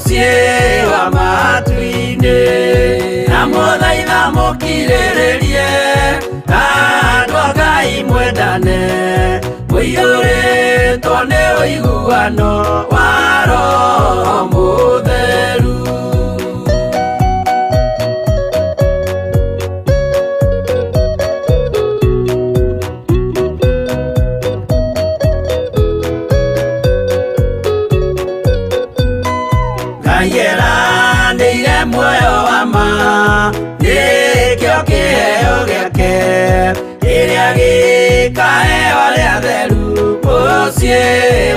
Mũciĩ wa matu-inĩ. Ndamũthaitha mũkirĩrĩrie, andũ a Ngai mwendane, mũiyũrĩtwo nĩ ũiguano wa Roho Mũtheru. Ngai eranĩire muoyo wa ma, nĩkĩo kĩheo gĩake, kĩrĩa gĩkaheo arĩa atheru mũciĩ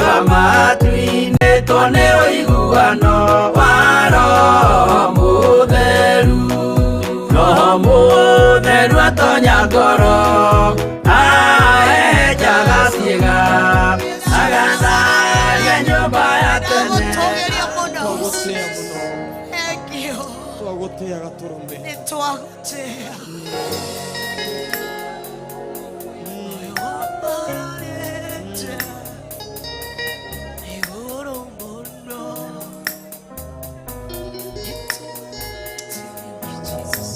wa matu-inĩ. Tuone ũiguano wa Roho Mũtheru. Roho Mũtheru atonya ngoro, ahehenjaga ciĩga, agatharia nyũmba ya tene. Twagũtũgĩria mũno. Twagũtĩa mũno. Thank you. Twagũtĩa gatũrũme. Nĩ twagũtĩa. Ũyũ wambararĩte igũrũ mũno. Jesus.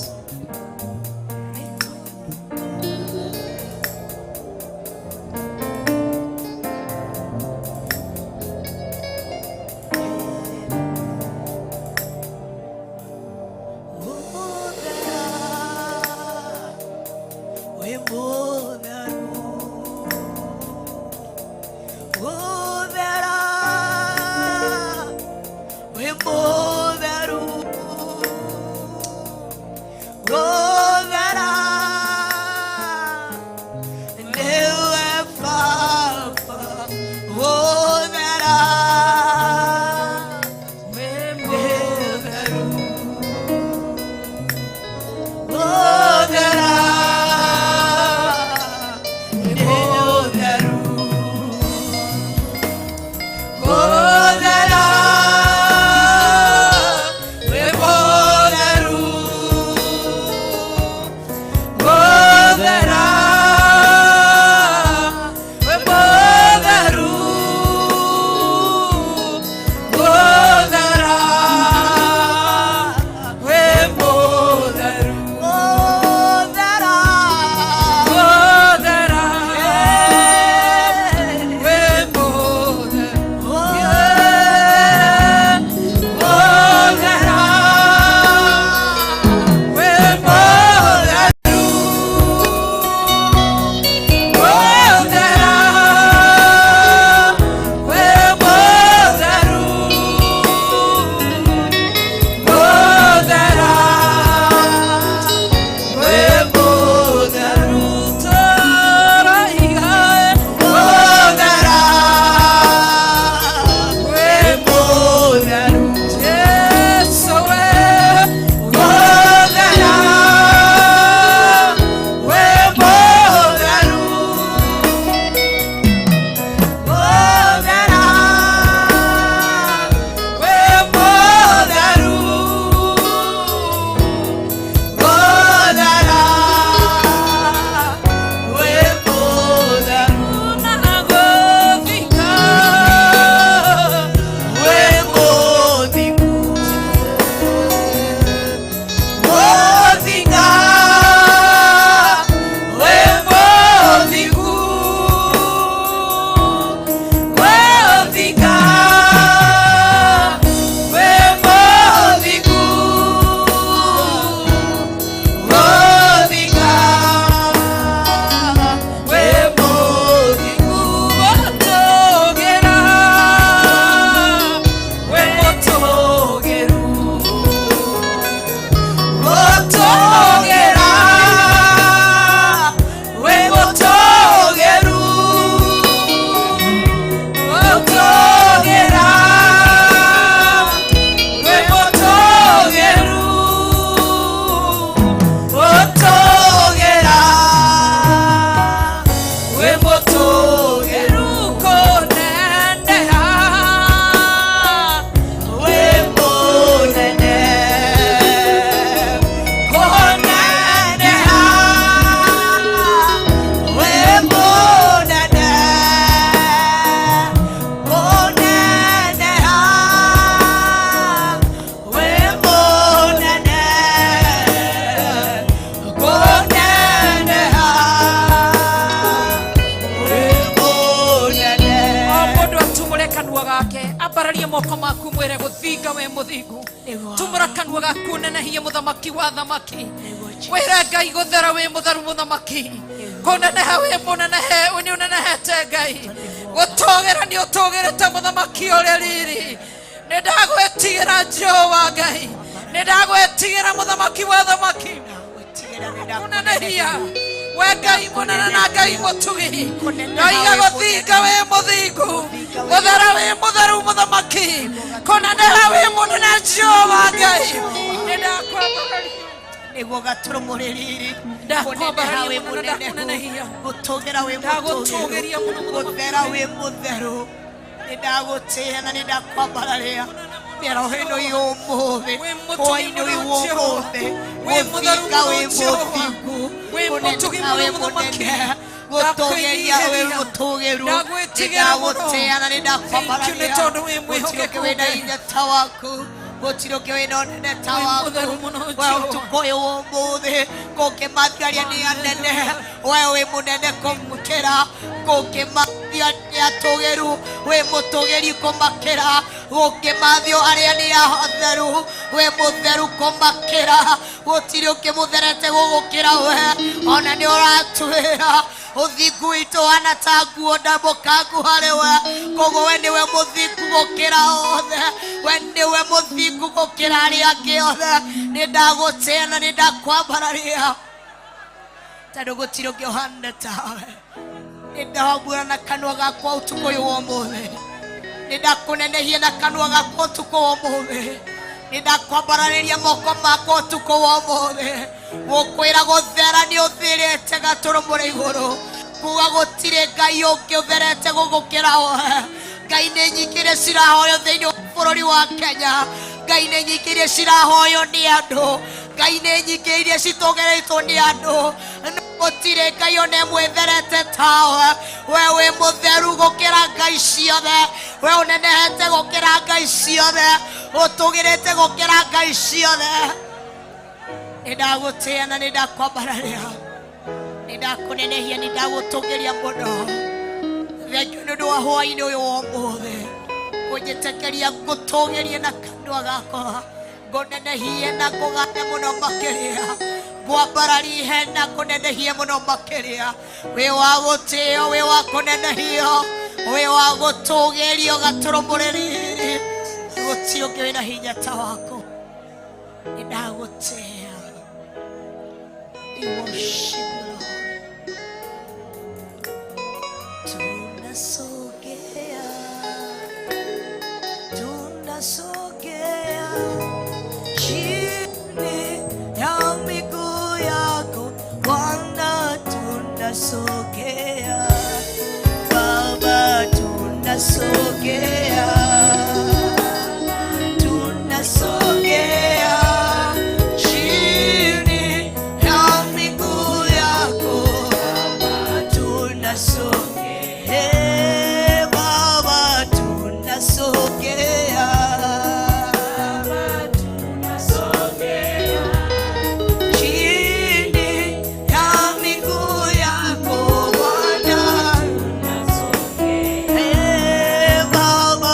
maku mwĩre gũthinga wĩ mũthingu. Tumũra kanua gaku ũnenehie mũthamaki wa thamaki. Wĩre Ngai gũthera wĩ mũtheru mũthamaki. Kũneneha wĩ mũnenehe nĩ ũnenehete Ngai. Gũtũgĩra nĩ ũtũgĩrĩte mũthamaki ũrĩa riri. Nĩ ndagwĩtigĩra Jehova Ngai. Nĩ ndagwĩtigĩra mũthamaki wa thamaki. Kũnenehia we Ngai mũnene na Ngai mũtugi. Ndoiga gũthinga wĩ mũthingu. Gũthera wĩ mũtheru mũthamaki. Kũneneha wĩ mũnene Jehova Ngai. Nĩ ndakwambararia. Nĩguo gatũrũmũrĩ riri. Ndakwambararia Kũneneha wĩ mũno na mũnenehu. ndakũnenehia. Gũtũgĩra wĩ Ndagũtũgĩria mũno mũtũgĩru. mũthamaki. Gũthera wĩ mũtheru. Nĩ ndagũtĩĩa na nĩ ndakwambararia. Mĩaraho ĩno ya ũmũthĩ. Wĩ mũtugi Hwaĩ-inĩ ũyũ mũno wa Jehova. ũmũthĩ. Wĩ mũtheru Gũthinga mũno wĩ Jehova. mũthingu. Wĩ mũtugi Kũneneha mũno wĩ mũthamaki. mũnene. Gũtũgĩria wĩ Ndakwĩnyihĩria. mũtũgĩru. Nĩ Ndagwĩtigĩra mũno. ndagũtĩĩa na nĩ Thank you nĩ ndakwambararia. tondũ wĩ Gũtirĩ mwĩhokeku ũngĩ wĩna Ngai. hinya ta waku. Gũtirĩ ũngĩ wĩna ũnene ta Wĩ waku. mũtheru mũno We Jehova. ũtukũ ũyũ wa ũmũthĩ kũngĩmathia arĩa nĩ anene, we wĩ mũnene kũmũkĩra. Kũngĩmathia nĩ atũgĩru, wĩ mũtũgĩri kũmakĩra. Gũkĩmathio arĩa nĩ atheru, wĩ mũtheru kũmakĩra. Gũtirĩ ũngĩ mũtherete gũgũkĩra we. Ona nĩ ũratwĩra ũthingu witũ wana ta nguo ndamũkangu harĩ we. Koguo we nĩwe mũthingu gũkĩra othe. We nĩwe mũthingu gũkĩra arĩa angĩ othe. Nĩ ndagũtĩĩa na nĩ ndakwambararia tondũ gũtirĩ ũngĩ ũhana tawe. Nĩ ndambura na kanua gakwa ũtukũ ũyũ wa ũmũthĩ. Nĩ ndakũnenehia na kanua gakwa ũtukũ wa ũmũthĩ. Nĩ ndakwambararĩria moko makwa ũtukũ wa ũmũthĩ. Gũkwĩra gũthera nĩ ũthirĩte gatũrũmũrĩ igũrũ. Kuga gũtirĩ Ngai ũngĩ ũtherete gũgũkĩra we. Ngai nĩ nyingĩ iria cirahoywo thĩinĩ wa bũrũri wa Kenya. Ngai nĩ nyingĩ iria cirahoywo nĩ andũ. Ngai nĩ nyingĩ iria citũgĩrĩtwo nĩ andũ. No gũtirĩ Ngai ona ĩmwe ĩtherete tawe. We wĩ mũtheru gũkĩra Ngai ciothe. We ũnenehete gũkĩra Ngai ciothe. Ũtũgĩrĩte gũkĩra Ngai ciothe. Nĩ ndagũtĩĩa na nĩ ndakwambararia. Nĩ ndakũnenehia, nĩ ndagũtũgĩria mũno. Thengiũ nĩ ũndũ wa hwaĩ-inĩ ũyũ wa ũmũthĩ. Kũnjĩtĩkĩria ngũtũgĩrie na kanua gakwa. Ngũnenehie na ngũgathe mũno makĩria. Ngwambararie na ngũnenehie mũno makĩria. Wĩ wa gũtĩĩo, wĩ wa kũnenehio, wĩ wa gũtũgĩrio gatũrũmũrĩ riri. Gũtirĩ ũngĩ wĩna hinya ta waku. Nĩ ndagũtĩĩa. We worship you, Lord. Tunasogea, tunasogea chini ya miguu yako Bwana, tunasogea Baba, tunasogea, tunasogea chini ya miguu yako Baba, tunasogea Baba, tunasogea chini ya miguu yako Bwana, Baba.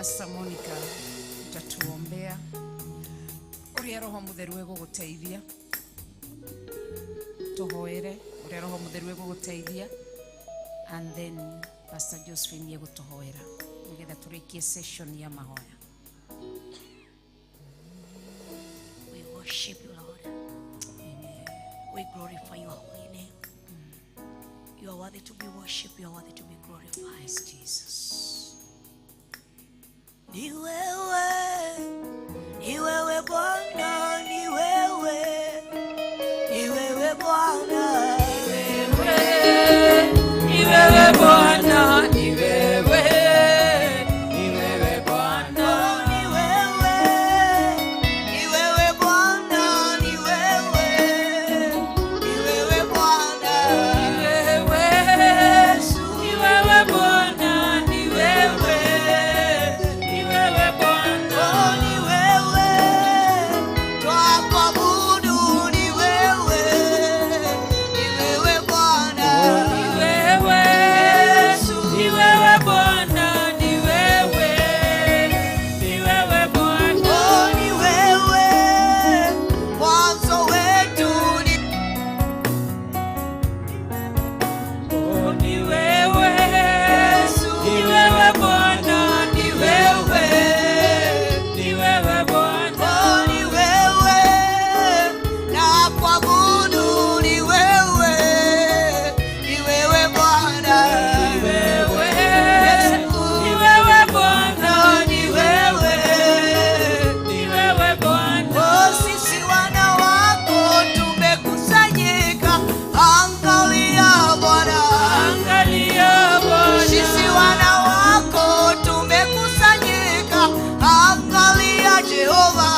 Pastor Monica utatuombea uria Roho Mutheru eguguteithia, tuhoere uria Roho Mutheru eguguteithia, and then Pastor Josephine egutuhoera nigetha turikie session ya mahoya. We worship you, Lord. Amen. We glorify your holy name. You are worthy to be worshipped. You are worthy to be glorified. Yes, Jesus. Ni wewe, ni wewe Bwana, ni wewe, ni wewe Bwana. Ni wewe Bwana, ni wewe, ni wewe Bwana. Ni wewe, ni wewe Bwana, ni wewe, ni wewe Bwana. Ni wewe, ni wewe Bwana, ni wewe, ni wewe Bwana. Oh, ni wewe, twakuabudu, ni wewe, ni wewe Bwana. Ni wewe, ni wewe Bwana, ni wewe, ni wewe Bwana. Oh, ni wewe, mwanzo wetu ni Oh, ni wewe, ni wewe Bwana, ni wewe, ni wewe Bwana. Oh, ni wewe, nakuabudu, ni wewe, ni wewe Bwana. Ni wewe, ni wewe Bwana, ni wewe, ni wewe Bwana. Oh, sisi wana wako tumekusanyika, angalia Bwana. Angalia Bwana, Sisi wana wako tumekusanyika, angalia Jehova.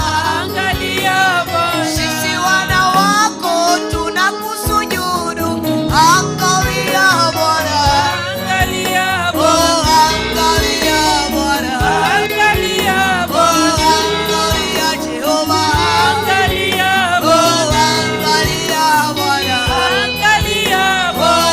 angalia Bwana, Sisi wana wako tunakusujudu, angalia Bwana. angalia Oh, Bwana, angalia Bwana. angalia Oh, Bwana, angalia Jehova. angalia Oh, Bwana, angalia Bwana. angalia Oh, Bwana,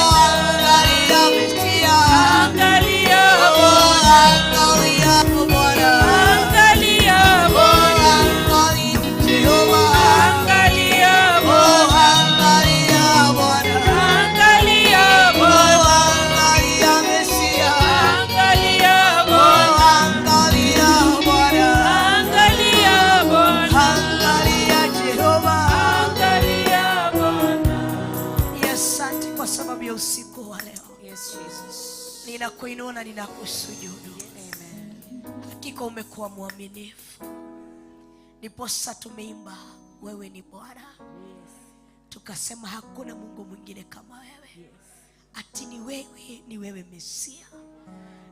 angalia Mesia. angalia Oh, Bwana, angalia Bwana. angalia Oh, Bwana, angalia Jehova. angalia Oh, Bwana, angalia Bwana. angalia Oh, Bwana, angalia Mesia. angalia Oh, Bwana, angalia Bwana. angalia Bwana, Angalia Jehova. angalia Bwana. Asante kwa sababu ya usiku wa leo. Yes, Jesus. Ninakuinua na ninakusujudu. Amen. Hakika umekuwa mwaminifu. Ndiposa tumeimba wewe ni Bwana. Tukasema hakuna Mungu mwingine kama wewe. Ati ni wewe, ni wewe Mesia.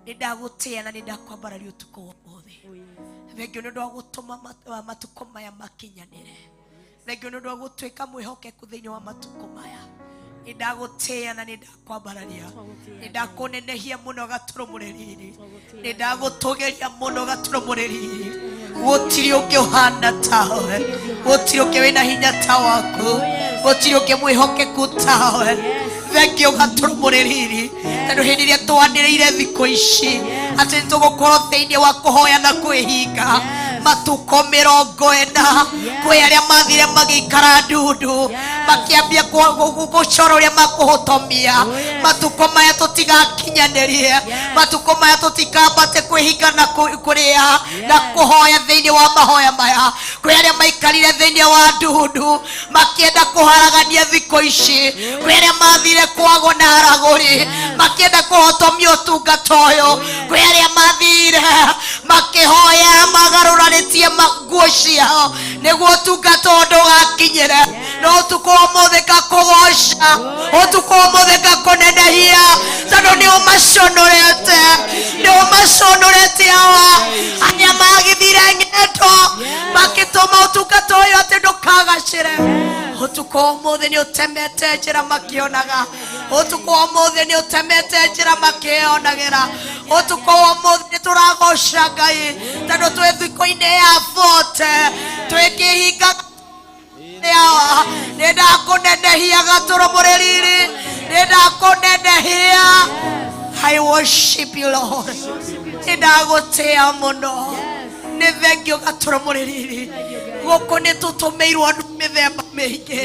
Nĩndagũtĩĩa na nĩndakwambararia ũtukũ wa ũmũthĩ. Thengio nĩ ũndũ wa gũtũma matukũ maya makinyanĩre. Thengio nĩ ũndũ wa gũtuĩka mwĩhokeku thĩinĩ wa matukũ maya. Nĩndagũtĩĩa na nĩndakwambararia. Nĩndakũnenehia mũno gatũrũmũrĩ riri. Nĩndagũtũgĩria mũno gatũrũmũrĩ riri. Gũtirĩ ũngĩ ũhana tawe. Gũtirĩ ũngĩ wĩna hinya ta waku. Gũtirĩ ũngĩ mwĩhokeku tawe. Thengio gatũrũmũrĩ riri. Tondũ hĩndĩ ĩrĩa twanĩrĩire thikũ ici atĩ nĩtũgũkorwo thĩinĩ wa kũhoya na kwĩhinga matukũ 40, kwĩ arĩa mathire magĩikara ndundu makĩambia gũcora ũrĩa makũhotomia. Matukũ maya tũtigakinyanĩrie, matukũ maya tũtikambate kwĩhinga na kũrĩa na kũhoya thĩinĩ wa mahoya maya. Kwĩ arĩa maikarire thĩinĩ wa ndundu makĩenda kũharagania thikũ ici, kwĩ arĩa mathire kwagwo na aragũri makĩenda kũhotomia ũtungata ũyũ, kwĩ arĩa mathire makĩhoya magarũranĩtie nguo ciao nĩguo ũtungata ũyũ ndũgakinyĩre. No ũtukũ wa ũmũthĩ ngakũgoca, ũtukũ wa ũmũthĩ ngakũnenehia, tondũ nĩ ũmaconũrete, nĩ ũmaconũrete awa arĩa magĩthire ng'endo makĩtũma ũtungata ũyũ atĩ ndũkagacĩre. Ũtukũ wa ũmũthĩ nĩ ũtemete njĩra makĩonaga, ũtukũ wa ũmũthĩ nĩ ũtemete njĩra makĩonagĩra. Ũtukũ wa ũmũthĩ nĩ tũragoca Ngai tondũ twĩ thikũ-inĩ ya 40 twĩkĩhinga nĩ ndakũnenehia gatũrũmũrĩ riri, nĩ ndakũnenehia. I worship you, Lord. Nĩ ndagũtĩa mũno. Nĩ thengio gatũrũmũrĩriri. Gũkũ nĩ tũtũmĩirwo andũ mĩthemba mĩingĩ.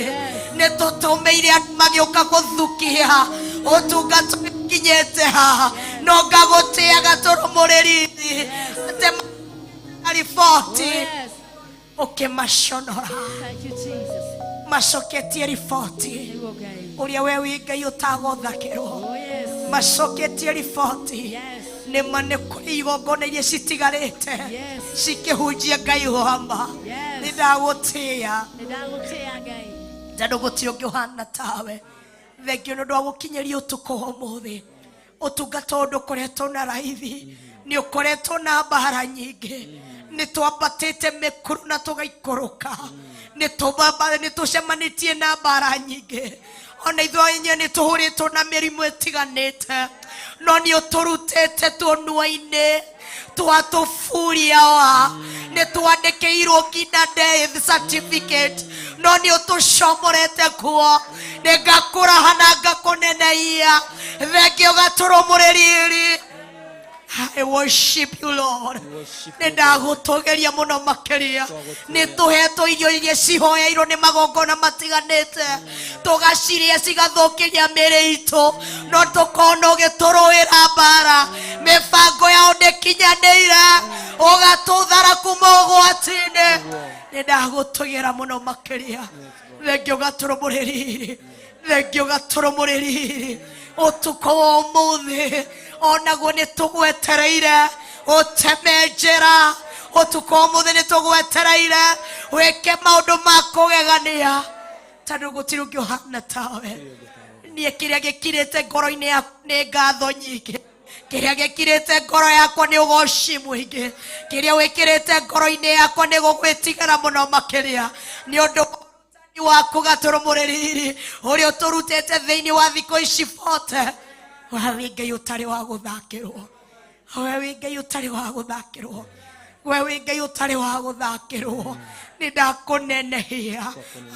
Nĩ tũtũmĩire andũ magĩũka gũthukia ũtungata ũkinyĩte haha. No ngagũtĩa gatũrũmũrĩriri. Atĩ riboti ũkĩmaconora. Macoketie riboti ũrĩa we wĩ Ngai ũtagothakĩrwo. Macoketie riboti nĩ ma nĩ kũrĩ igongona iria citigarĩte cikĩhunjia Ngai wa ma. Nĩ ndagũtĩa tondũ gũtirĩ ũngĩ ũhana tawe. Thengio nĩ ũndũ wa gũkinyĩria ũtukũ wa ũmũthĩ. Ũtungata ũyũ ndũkoretwo na raithi, nĩ ũkoretwo na mbara nyingĩ. Nĩ twambatĩte mĩkuru na tũgaikũrũka. Nĩ tũcemanĩtie na mbara nyingĩ. Ona ithuĩ enyewe nĩ tũhũrĩtwo na mĩrimũ ĩtiganĩte, no nĩ ũtũrutĩte tũnua-inĩ twatũburia wa nĩ twandĩkĩirwo nginya death certificate, no nĩ ũtũcomorete kuo. Nĩ ngakũraha na ngakũnenehia. Thengio gatũrũmũrĩriri. I worship you, Lord. Nĩ ndagũtũgeria mũno makĩria. Nĩ tũhetwo irio iria cihoeirwo nĩ magongona matiganĩte, tũgacirĩa cigathũkĩria mĩĩrĩ itũ, no tũkona ũgĩtũrũĩra mbara. Mĩbango yao ndĩkinyanĩire, ũgatũthara kuma ũgwati-inĩ. Nĩ ndagũtũgĩra mũno makĩria. Thengio gatũrũmũrĩriri. Thengio gatũrũmũrĩriri. Ũtukũ wa ũmũthĩ onaguo nĩ tũgwetereire ũteme njĩra. Ũtukũ wa ũmũthĩ nĩ tũgwetereire wĩke maũndũ ma kũgegania, tondũ gũtirĩ ũngĩ ũhana tawe. Niĩ kĩrĩa gĩkirĩte ngoro-inĩ yaku nĩ ngatho nyingĩ. Kĩrĩa gĩkirĩte ngoro yakwa nĩ ũgoci mũingĩ. Kĩrĩa wĩkĩrĩte ngoro-inĩ yakwa nĩ gũgwĩtigĩra mũno makĩria, nĩ ũndũ waku gatũrũmũrĩriri ũrĩa ũtũrutĩte thĩinĩ wa thikũ ici bote. We wĩ Ngai ũtarĩ wa gũthakĩrwo. We wĩ Ngai ũtarĩ wa gũthakĩrwo. We wĩ Ngai ũtarĩ wa gũthakĩrwo. Nĩ ndakũnenehia.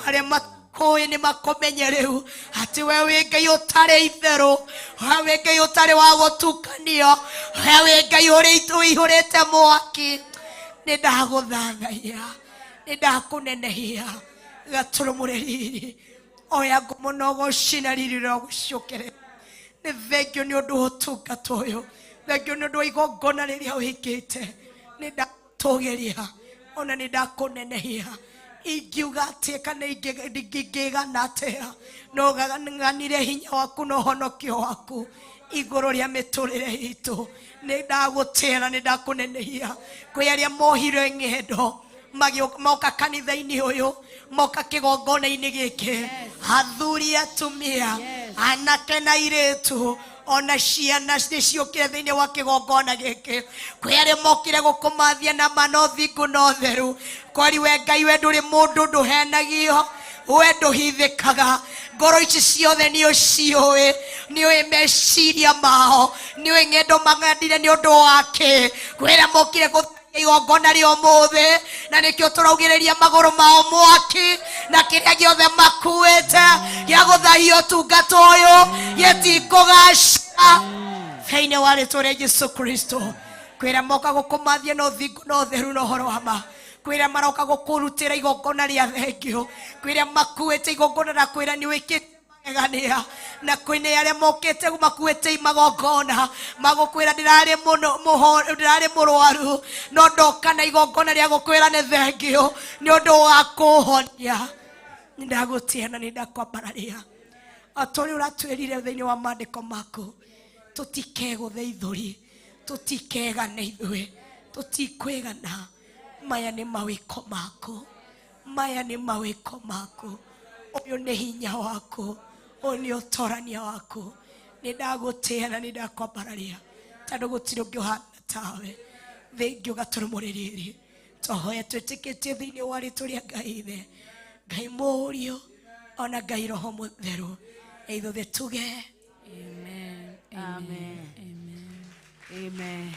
Arĩa makũĩ nĩ makũmenye rĩu atĩ we wĩ Ngai ũtarĩ itherũ. We wĩ Ngai ũtarĩ wa gũtukanio. We wĩ Ngai ũihũrĩte mwaki. Nĩ ndagũthathaiya. Nĩ ndakũnenehia. Gatũrũmũrĩriri. Oya ngumo na ũgoci na riri ũrĩa ũgũcokerera. Nĩ thengio nĩ ũndũ wa ũtungata ũyũ. Thengio nĩ ũndũ wa igongona rĩrĩa wĩkĩte. Nĩ ndatũgĩria ona nĩ ndakũnenehia. Ingiuga atĩa kana ingĩgana atĩa, no ng'anire hinya waku na ũhonokio waku igũrũ rĩa mĩtũrĩre itũ. Nĩ ndagũtĩa na nĩ ndakũnenehia. Kwĩ arĩa mohire ng'endo moka kanitha-inĩ ũyũ, moka kĩgongona-inĩ gĩkĩ, athuri, atumia, anake na airĩtu, ona ciana nĩ ciũkire thĩinĩ wa kĩgongona gĩkĩ. Kwĩ arĩa mokire gũkũmathia na ma na ũthingu na ũtheru. Kwari we Ngai, we ndũrĩ mũndũ, ndũhenagio, we ndũhithĩkaga. Ngoro ici ciothe nĩ ũciũĩ, nĩ ũĩ meciria mao, nĩ ũĩ ng'endo mang'endire nĩ ũndũ wake. Kwĩ arĩa mokire igongona rĩa ũmũthĩ, na nĩkĩo tũraugĩrĩria magũrũ mao mwaki, na kĩrĩa gĩothe makuĩte gĩa gũthahia ũtungata ũyũ gĩtikũgacĩra thĩinĩ wa rĩtwa rĩa Jesu Kristo. Kwĩra moka gũkũmathia na ũthingu na ũtheru na ũhoro wa ma. Kwĩra maroka gũkũrutĩra igongona rĩa thengio. Kwĩra makuĩte igongona na kwĩra nĩ wĩkĩte magegania, na kwĩna arĩa mokĩte makuĩte magongona magũkwĩra ndĩrarĩ mũno ndĩrarĩ mũrwaru, no ndoka na igongona rĩa gũkwĩra nĩ thengio nĩ ũndũ wa kũhonia. Nĩ ndagũtĩa na nĩ ndakwambararia. O ta ũrĩa ũratwĩrire thĩinĩ wa maandĩko maku, tũtikegũthe ithũri, tũtikegane ithuĩ, tũtikwĩgana. Maya nĩ mawĩko maku, maya nĩ mawĩko maku. Ũyũ nĩ hinya waku, ũyũ nĩ ũtorania waku. Nĩ ndagũtĩa na nĩ ndakwambararia, tondũ gũtirĩ ũngĩ ũhana tawe. Thengio gatũrũmũrĩriri. Twahoya twĩtĩkĩtie thĩinĩ wa rĩtwa rĩa Ngai Ithe, Ngai Mũriũ, ona Ngai Roho Mũtheru. Na ithuothe tuge Amen. Amen. Amen. Amen.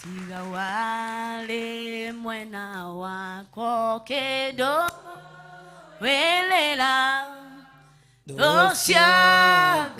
Tiga wale mwena wako kendo welera dosia.